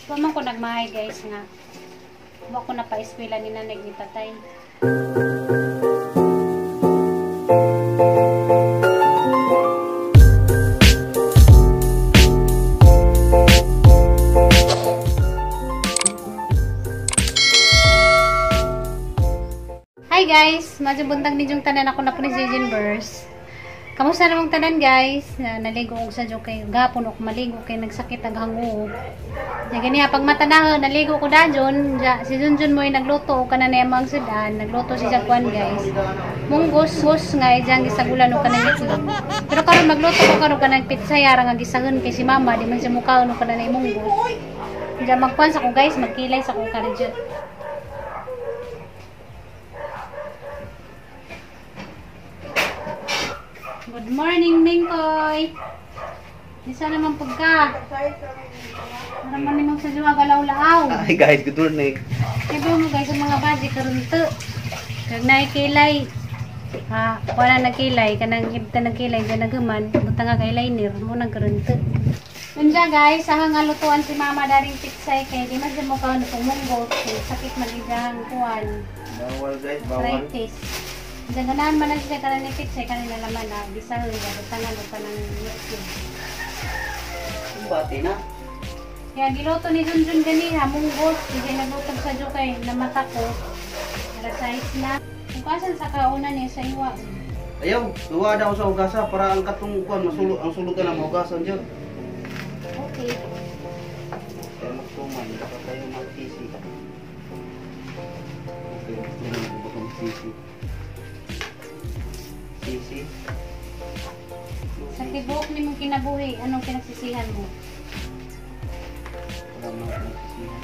Wa man ko nagmahay guys nga wa ko na pa-eskwela ni nanay ni tatay. Hi guys! Medyo buntag ninyong tanan, ako na po ni Jinbers. Kamusta namang tanan guys? Naligo og sa joke kay gapon og maligo kay nagsakit ang hango. Nya ganiha pag matanahon naligo ko dajon, si Junjun mo'y nagluto og kanang amang sudan, nagluto si Jaguan guys. Munggos hus nga ijang gisagulan og kanang itlog. Pero karon magluto ko karon kanang pitsay ara nga gisahon kay si mama di man siya mukaon og kanang munggos. Diya magkuan sa ko guys, magkilay sa ko karidyo. Good morning, Mingkoy. Isa naman pagka. Para man nimong sa juwa galaw-laaw. Hi guys, good morning. Iba mo guys ang mga budget karon to. Kag naikilay. Ha, wala nagkilay kanang ibta nagkilay dyan naghuman, butang nga kay liner mo nang karon to. Unja guys, sa nga lutuan si mama daring pitsay kay di man mo kaon pumunggot, kay sakit magidang kuan. Bawal guys, bawal. Arthritis. Diyan ganahan man lang siya karon ni pitsay kanina naman na gisahon niya butangan og kanang itlog. Bati na. Kaya giluto ni Junjun ganiha munggos, hindi nagluto sa kay namata ko. Alas 6 na. Kung kasan sa kauna niya sa iwa. Ayaw, luwa daw sa ugasa para ang katong kuan masulo ang sulod ka na maugasan jud. Okay. Kaya magtuman, baka kayo magtisi. Okay, baka magsisi. Sisi. Sa tibuok ni mong kinabuhi, anong pinagsisihan mo? Wala mo pinagsisihan.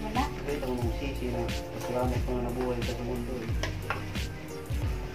Wala? Kahit ako magsisi na pasalamat ko na nabuhay ka sa mundo eh.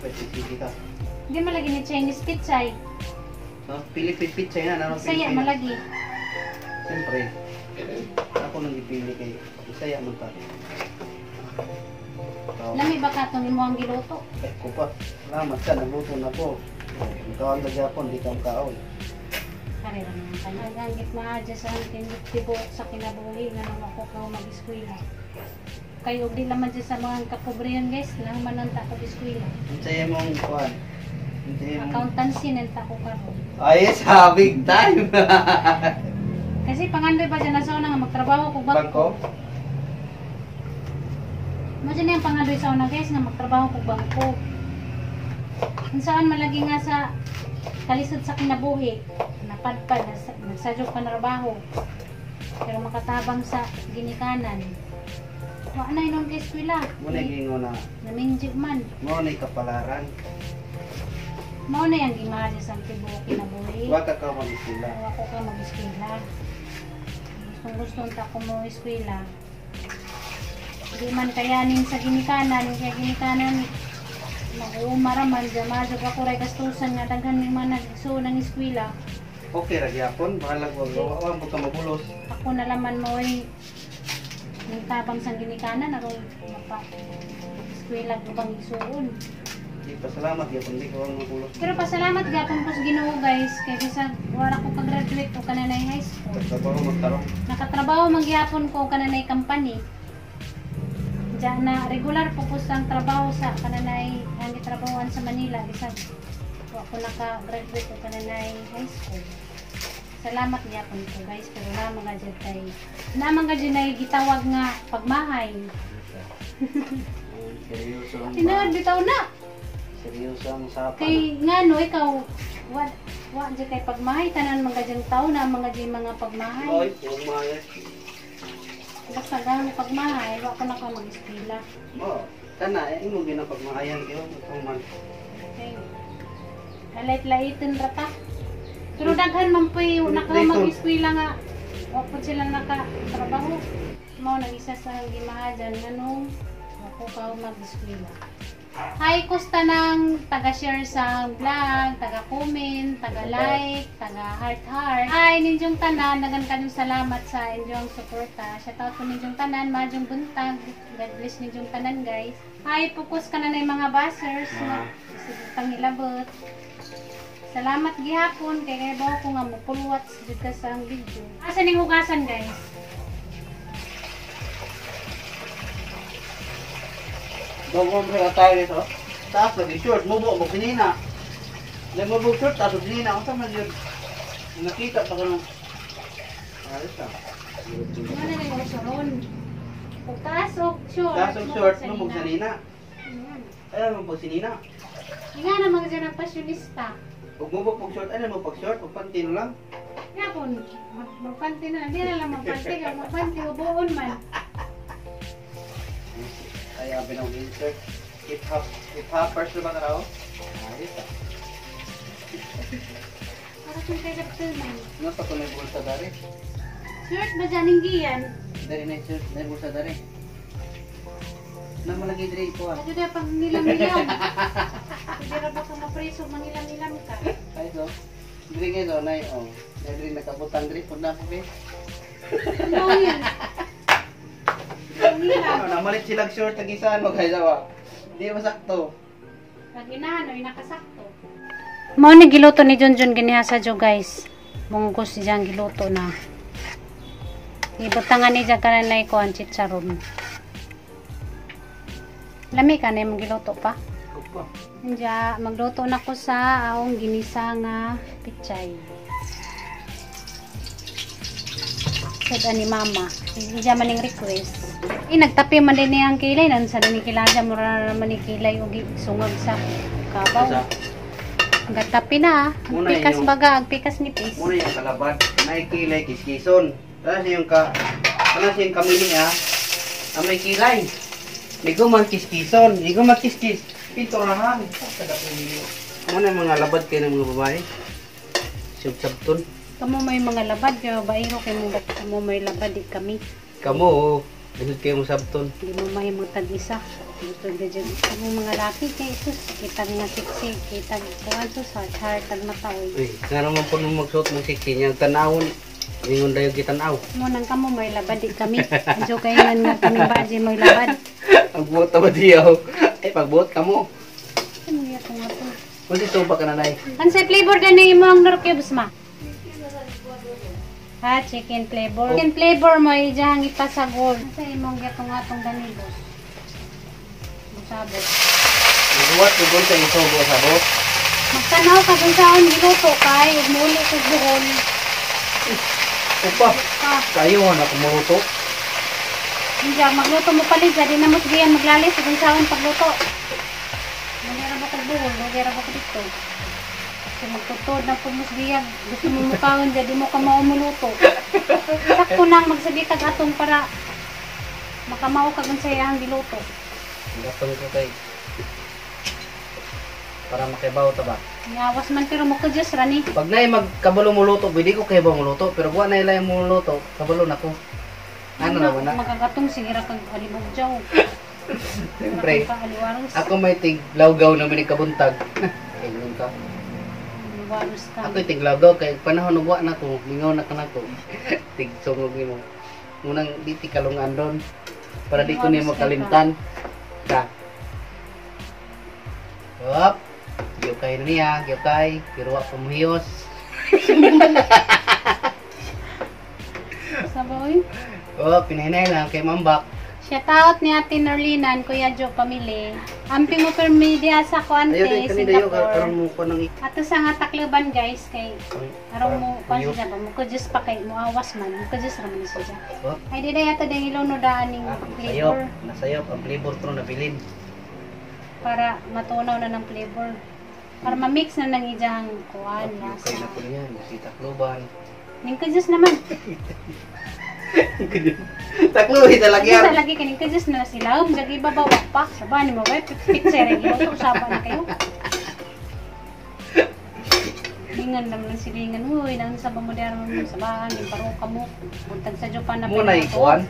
Pwede sisi ka. Hindi malagi ni Chinese pitsay. No? Philippine pitsay na. Ano, Bisaya malagi. Siyempre, ako nang gipili kay Bisaya man ta. Lami ba ka itong imo ang giluto? Eh, ko pa. Salamat ka, nagluto na ko. Ikaw ang Japon, di ka makaon. Kare naman ka na. Ang maadya sa tibuok sa kinabuhi nga nang ako ka mag-eskwela. Kayo di laman dyan sa mga kapobriyan guys, nang mananta ko eskwela. Ang saya mong kuan. Accountancy nanta ko karon. Ay, sa big time. Kasi pangandoy pa dyan na sa una nga magtrabaho ko bangko. Mo dyan yung pangandoy sa una guys nga magtrabaho ko bangko. Kung saan malagi nga sa kalisod sa kinabuhi, napadpad, nagsadyok ka na trabaho, pero makatabang sa ginikanan. Wa na inon kay eskwela. Mo na gingon na. Namingji man. Mo na kapalaran. Mao na yung gimaha sa tibuok kinabuhi. Wa ka ka mag-eskwela. Wa ko ka mag-eskwela. Gustong gusto ta ko mo eskwela. Di man kayanin sa ginikanan, kaya ginikanan mag-uumara man, dyan ako ray gastusan nga daghan yung mga nagsuon ng eskwela. Okay ra gyapon, bahalag wag wa mo ka mabulos. Ako na laman mo ay yung tabang sa ginikanan aron mapa eskwela ko bang isuon. Di pasalamat gyapon di ko mabulos. Pero pasalamat gyapon ko sa Ginoo guys kay bisag wala ko ka-graduate o kananay high school. Nakatrabaho magtarong. Nakatrabaho man gyapon ko kananay company. Diyan na regular po ko sa trabaho sa kananay ang gitrabahoan sa Manila bisag wa ko naka-graduate o kananay high school. Salamat gyapon ko guys pero na mga jud kay na mga jud nay gitawag nga pagmahay. Seryoso ang tinuod bitaw na. Seryoso ang usapan. Kay ngano ikaw wa wa jud kay pagmahay tanan mga jud tawo na mga jud mga pagmahay. Oy, pagmahay. Basta gahang pagmahay, wa ko na ka mag-eskwela. Mo, kana eh imo ginapagmahayan kayo man. Okay. Alait-laitin ra ta. Pero daghan man po'y naka mag-eskwela nga wa pud sila nakatrabaho. Mao nang isa sa gimahajan nganong wa ko ka mag-eskwela. Hi, kusta ng taga-share sa vlog, taga-comment, taga-like, taga-heart-heart. Hi, ninyong tanan, dagan kayong salamat sa inyong suporta. Shout out po ninyong tanan, madyong buntag. God bless ninyong tanan, guys. Hi, focus ka na na yung mga buzzers. Sige, pangilabot. Salamat gihapon kay kay ko nga mo full watch jud ka sa ang video. Asa ning hugasan, guys? Bago mo tayo nito. Taas lagi short, mubo mo kinina. Dahil mubo short, taas og kinina. Unsa man yun? Nakita pa ko nung. Ayos ah. Ano na yung usuron? Ug taas og short. Taas og short, mubog sa nina. Ayan. Ay, mubog si nina. Nga naman dyan ang pasyonista. Ug mubog pag short, ano mo pag short, ug panty no lang. Yapon, magpanti na. Hindi na lang magpanti. Kaya magpanti, ubuon man. Ay, ang binong insert. Hip hop, hip hoppers na ba ka raw? Ayos ah. Para kung kay Reptil man. Ano pa kung may bulsa dari? Short ba dyan ang giyan? Dari na shirt, may bulsa dari. Na malagi diri ko ah. Kasi na pag nilam-nilam. Hindi ra ba ka mapreso, mangilam-ilam ka. Ay so. Diri nga do nay oh. Nay diri nakabutang diri pud na po be. Ano yun? Mangilam. Ano namalit sila short lagi sa ano kay sawa. Di masakto. Pag inahan o inakasakto. Mao ni giluto ni Junjun ganiha sa jo, guys. Munggos diyang giluto na. Ibutangan ni dyan kanan na ikuan chicharon. Lami ka na yung giluto pa. Upa. Diya, magluto na ko sa akong ginisa nga pichay. Said ani mama. Diya man ning request. Eh, nagtapi man din niyang kilay. Nan sa ni kilay, mura naman ni kilay og sungag sa kabaw. Sa Gatapi na ah. Ang Muna pikas yung- baga, ang pikas nipis. muna yung kalaban, nay kilay kiskison. Tapos yung ka ano yung kamili ah. Ang may kilay. Ligo man kiskison, ligo man kiskis. Pinturahan. Muna yung mga labad kayo ng mga babae. Sub-sabton. Kamo may mga labad, kaya bairo kay mo kamo may labad di kami. Kamo, oh. Lisod kayo mo sabton. Di mo mahimong tag-isa. Gusto ga dyan. Kamo mga laki kay sus, kitag nga siksi, kitag kuan sus, heart heart tag mata oy. Uy, nga naman po nung magsuot mong siksi niya, tanawon, ingon dayo gitanaw. Mo nang kamo may labad di kami. Adyo kay ngan nga kami baji may labad. Ang buot ba diyaw? Ay, pagbuot ka mo. Ano ya ko nga to? Kung si soba ka na nay. Unsay flavor gani imo ang Knorr cubes ma? Ha, chicken flavor. Chicken flavor mo ijang ipasagol. Sa imong gatong atong gani boss. Musabot. Nagbuhat ko sa isobo sa bot. Magtanaw ka kung saan giluto kay ug muuli kog buhol. Upa, Ka, kayo na kumuruto. hindi magluto mo palit di na mo sigiyan maglalis kung saan pagluto. Manira ba kog buhol, lugera ba ko dito. So magtutod na pud mo sigiyan, gusto mo mukaon di mo ka mao muluto. Sakto nang magsagi kag atong para makamao kag unsay ang giluto. Gatong ko kay para makibaw ta ba. Ngawas man pero mo kadyos ra ni. Pag nay magkabalo mo luto, pwede ko kayo ba muluto, pero wa na ilay mo luto, kabalo na ko. Ano na ba na? Magagatong sige ra kag alibog jaw. Siyempre, Aliwaros. ako may tiglawgaw na may kabuntag. Ingon ka. Aliwaros ka. Ako tiglawgaw kay panahon ug wa na ko, mingaw na ka nako. Tigsungog nimo. Munang di ti kalungan ron para di ko nimo kalimtan. Ka. Hop. Gyukay na niya, gyukay, pero wa pumuhiyos. Saboy. Oh, pinahinay lang kay mambak. Shout out ni Ate Norlinan, Kuya Joe Pamili. Ampi mo per media sa kuante, Ayo din kanina yo Singapore. karon mo ko nang Ato sa nga Tacloban guys kay aron mo kuan siya ba mo kudyos pa kay mo awas man mo kudyos ra man siya. Oh, Ay di na yata ding ilono daan ning nasayop, flavor nasayop ang flavor to nabilin. para matunaw na ng flavor. Para ma-mix na ng ijang kuan Gyukay lasa. na ko niya, si Tacloban. Ning kudyos naman. Tacloban talaga Isa yan. lagi kaning kudyos na sila. Um jagi ibabaw pa. Saba ni mo ba picture giluto saba na kayo. Lingan naman ng silingan. Uy, nang sa mo diyan mo sa bahan, yung paruka mo. Buntag sa Japan na Mo na ikuan.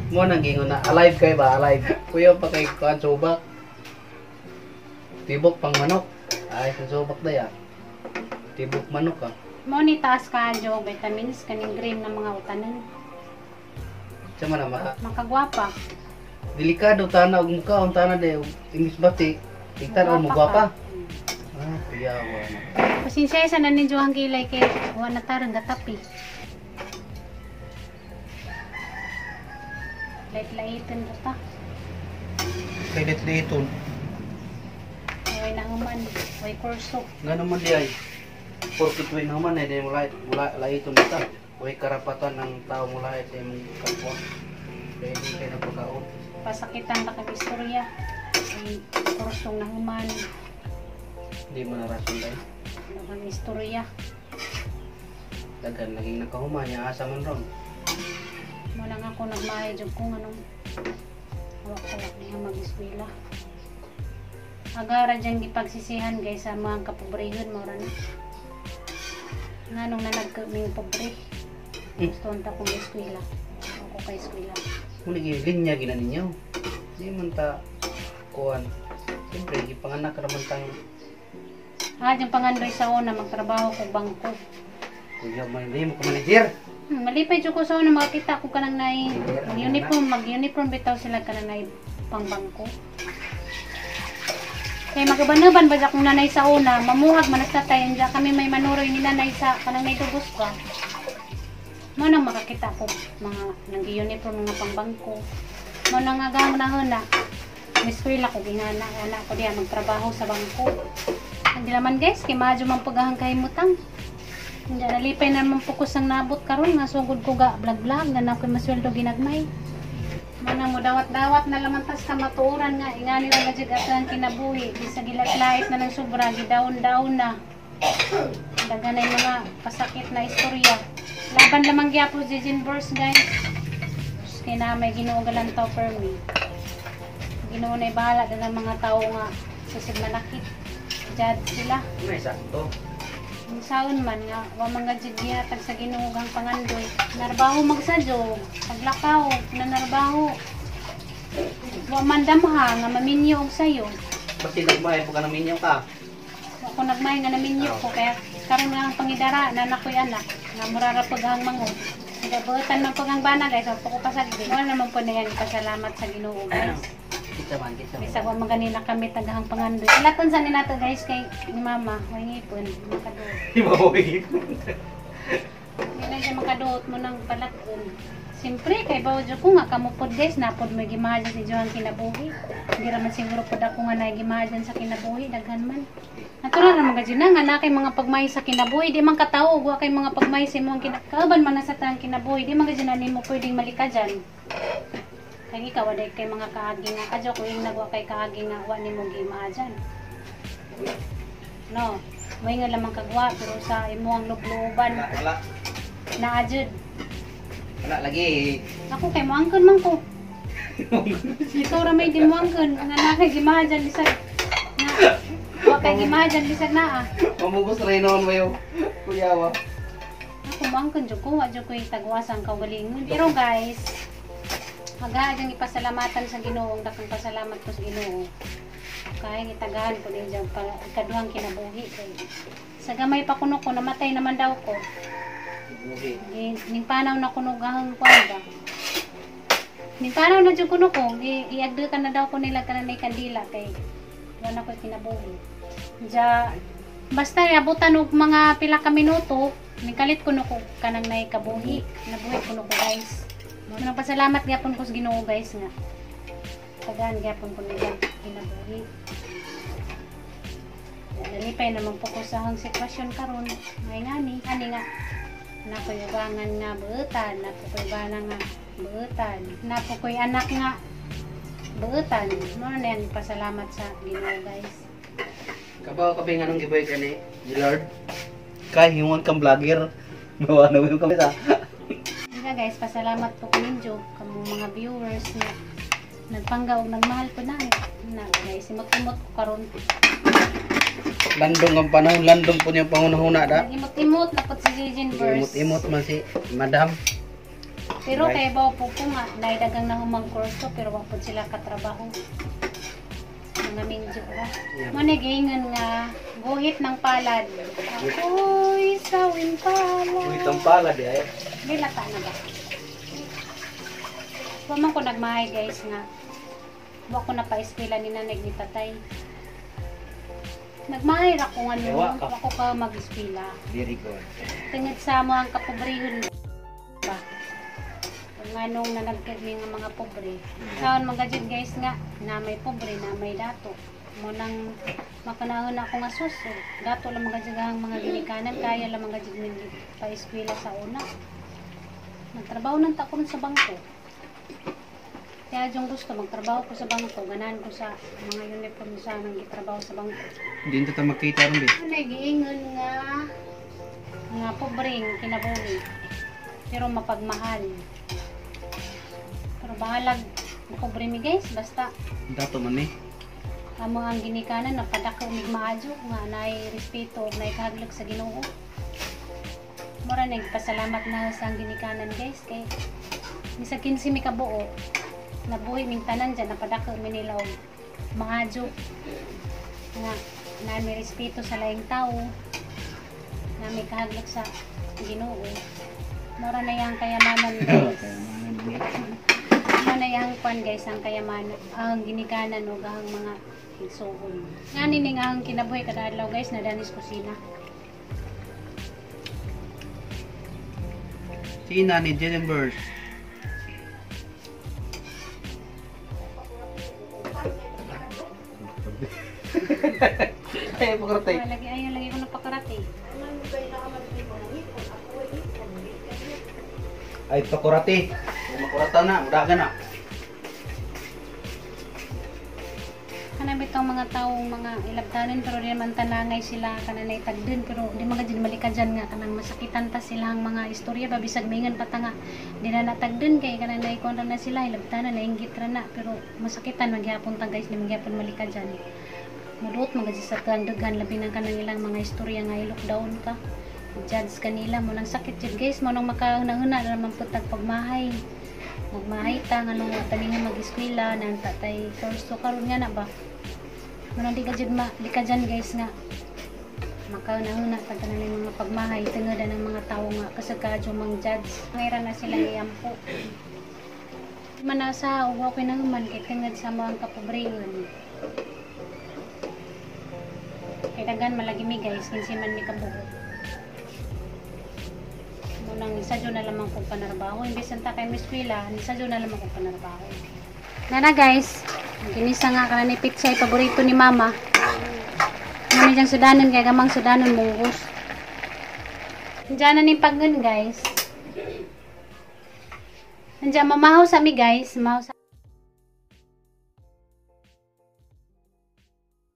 Mo nang gingon na alive kay ba alive. Kuya pa kay kuan subak. Tibok pang manok. Ay sa subak daya. Tibok manok ah. Mo ni taas ka jo vitamins kaning green na mga utanan. Sa man na maka Makagwapa. delikado tana og mukha ang tana day og imis bati. Tigtan og mo gwapa. Ah, kuyawa na. Pasensya sa na ninyo ang kilay kay wa na tarang gatapi. Lait-laitan ko ta. Kailit dito. Way na human, way kurso. Nga naman di ay. Porkit way naman ay di mula mula laiton ta. Way karapatan ng tao mula sa imong kapwa. Dahil di kayo napagkaon. Pasakitan ta kag istorya. Ay kursong nahuman, Di mo na rason dahil. ang istorya. Daghan laging nakahuma niya asa man ron. Mo lang ako nagmahay jud ko nganong wa ko niya mag-eskwela. Agara dyan gipagsisihan guys sa mga kapobrehon mo ra na. Nganong nanagkaming pobre. Gusto unta kong eskwela. Ako kay eskwela. Muna gi linya gina ninyo. Di man ta kuan. Siyempre gipanganak ra man tang Ah, dyan pangandoy sa una magtrabaho ko bangko. kuya man di mo ka manager. Malipay jud ko sa una makakita ko kanang nay mag-uniform, mag-uniform bitaw sila kanang nay pangbangko. Kay magabanuban ba akong nanay sa una, mamuhag manas na tayo, diya kami may manuroy ni nanay sa kanang nay dugos ka. Mo nang makakita ko mga nag-uniform mga pangbangko. Mo nang agang na eskwela ko gingana anak ko diya magtrabaho sa bangko. Hindi naman guys, kay madyo man pagahang kahimutang. Hindi nalipay na naman po ko sang nabot karon nga sugod ko ga vlog vlog na na ako'y masweldo ginagmay. Mana mo dawat-dawat na laman tas ka matuoran nga ingani ra jud at ang kinabuhi bisag gilat-lait na ng sobra gidaon-daon na. Daghan ay mga pasakit na istorya. Laban lamang gyapon si Jinverse guys. Kay na may Ginoo galantaw per me. Ginoo na bahala ng mga tao nga sa manakit. Judge sila. May sakto. Ang saon man nga, wa man nga jud gihatag sa Ginoo ang pangandoy. Narbaho magsadyo, paglakaw, nanarbaho. Wa man damha nga maminyo og sayo. Basta nagmahay po ka ng minyo ka. Wa ko nagmay nga naminyo ko kaya karon nga ang pangidara na nakoy anak nga mura ra pag ang mangod. Nagabutan man pag ang bana guys, wa po ko pasagdi. Wala naman po na yan pasalamat sa Ginoo guys. Kita man, kita man. Bisag wa man ganina kami tagahang pangandoy. Ilaton sa ni nato guys kay ni mama, way ngipon, makaduot. Ibawi. Hindi na siya makaduot mo ng palakon. Siyempre, kay bawo jud ko nga kamo pod guys, napod mo gimahajan si Johan kinabuhi. Hindi ra man siguro pod ako nga nagimahajan sa kinabuhi, daghan man. Natural ra man gud na nga na kay mga pagmay sa kinabuhi, di man katawo wa kay mga pagmay sa imong kinakauban man na sa tanang kinabuhi, di man gud na nimo pwedeng malikajan. Kay ikaw waday kay mga kaagi nga adyo ko yung nagwa kay kaagi nga wa nimo gimahajan. No, may nga lamang kagwa pero sa imong lubluban Wala, wala. naa jud. Wala lagi. Ako kay moangkon man ko. Ikaw ra may di moangkon nga naa kay gimahajan bisag na wa kay gimahajan bisag naa. Mamugos rin noon mo yung kuyawa. Ako moangkon jud ko, wa jud ko'y tagwasan kaugalingon. Pero guys, magahadyang ipasalamatan sa Ginoo, ang dakong pasalamat ko sa Ginoo. Kaya itagahan ko din dyan para ikaduhang kinabuhi kay sa gamay pa kuno ko namatay naman daw ko. Buhi. Ning panaw na kuno gahang kuan ba. Ning panaw na jud kuno ko, iagdo ka na daw ko nila kanan ay kandila kay wala ko kinabuhi. Ja basta abutan og mga pila ka minuto, nikalit kuno ko kanang nay kabuhi. Nabuhi kuno ko guys. Munang pasalamat gyapon ko sa Ginoo guys nga. Tagaan gyapon ko nila kinabuhi. Nalipay naman po ko sa akong sitwasyon karon. May ngani, ani nga nakoy ugangan nga buutan, napokoy bana nga buutan, napokoy anak nga buutan. Mo na yan pasalamat sa Ginoo guys. Kabaw ka ba yung anong giboy ka ni Gillard? Kay hingon kang vlogger. Bawa na mo yung kamera. Nga guys, pasalamat po ko ninyo kamo mga viewers na nagpangga og nagmahal ko na. Na guys, imot-imot ko karon. Landong ang panahon, landong po niyang pangunahuna da. Imot-imot na po si Jijin Verse. Imot-imot man si Madam. Pero kay bawo po ko nga naidagang na humang kurso pero wa po sila katrabaho. Mga minjo ra. Yeah. Mo giingon nga guhit ng palad. Ako'y sawing palad. Uy, tampala di ay. May lata na ba? Wa man ko nagmahay guys nga. Wa ko na pa-eskwela ni nanay ni tatay. Nagmahay ra ko ano, Ewa ka. ako ka mag-eskwela. Very good. Tungod sa mo ang kapobrehon ba. Kung anong nanagkad mi nga mga pobre. Kaon mga jud guys nga na may pobre na may dato. Mo nang makanahon ako nga sus. Oh, dato lang mga jud ang mga ginikanan kaya lang mga jud min pa-eskwela sa una. Nagtrabaho nang ta ko sa bangko. Kaya yung gusto magtrabaho ko sa bangko, ganahan ko sa mga uniform sa nang gitrabaho sa bangko. Hindi na ta magkita ron, be. Ano giingon nga nga pobreng kinabuhi pero mapagmahal. Pero bahalag pobre mi guys, basta Dato man eh. amo ang ginikanan napadako mig maayo nga naay respeto ug naay kahadlok sa Ginoo. Mura nagpasalamat na sa ang ginikanan guys kay bisag 15 mi kabuo nabuhi ming tanan dyan napadako mi nila og maayo nga na may respeto sa laing tao na may kahadlok sa Ginoo. Mura na yang kayamanan guys. Mura na yang kwan guys ang kayamanan, ang ginikanan ug ang mga igsuon. Ngani ning ang kinabuhi kada adlaw guys na danis kusina. Sina ni Jennifer. Ay, pakurate. Ay, lagi ayaw lagi ko napakarate. Ay, pakurate. Kung makurata na, mudaga na. Kanang bitong mga taong mga ilabtanan pero di naman tanangay sila kanang tagdun pero di mga dyan malika dyan nga kanang masakitan ta sila ang mga istorya ba bisag mingan pa ta nga di na natagdun kay kanang naikon na sila ilabtanan nainggit ra na pero masakitan magyapon ta guys di magyapon malika dyan muduot mga dyan sa daghan labi na kanang ilang mga istorya nga i-lockdown ka judge kanila mo nang sakit jud guys mo nang makauna-una na naman pud tag pagmahay magmahay ta nga nung taninga mag-eskwela na ang tatay kurso karon nga na ba Manang di ka dyan, di ka dyan guys nga makauna-una pag tanan yung mga pagmahay tungod ng mga tao nga kasagkadyo mang judge ngayon na sila iyampo manasa ug okay na human kay tungod sa mga kapobreyon kay daghan malagi mi guys kinsi man mi kabuo munang isadyo na lamang kong panarbaho imbes ta kay eskwela isadyo na lamang kong panarbaho. Nana guys, ginisa nga ka na ni pitsay paborito ni mama. Mami diyang sudanon kay gamang sudanon munggos. Diyan na ni paggun guys. Nandiyan mamahaw sa mi guys, mamahaw sa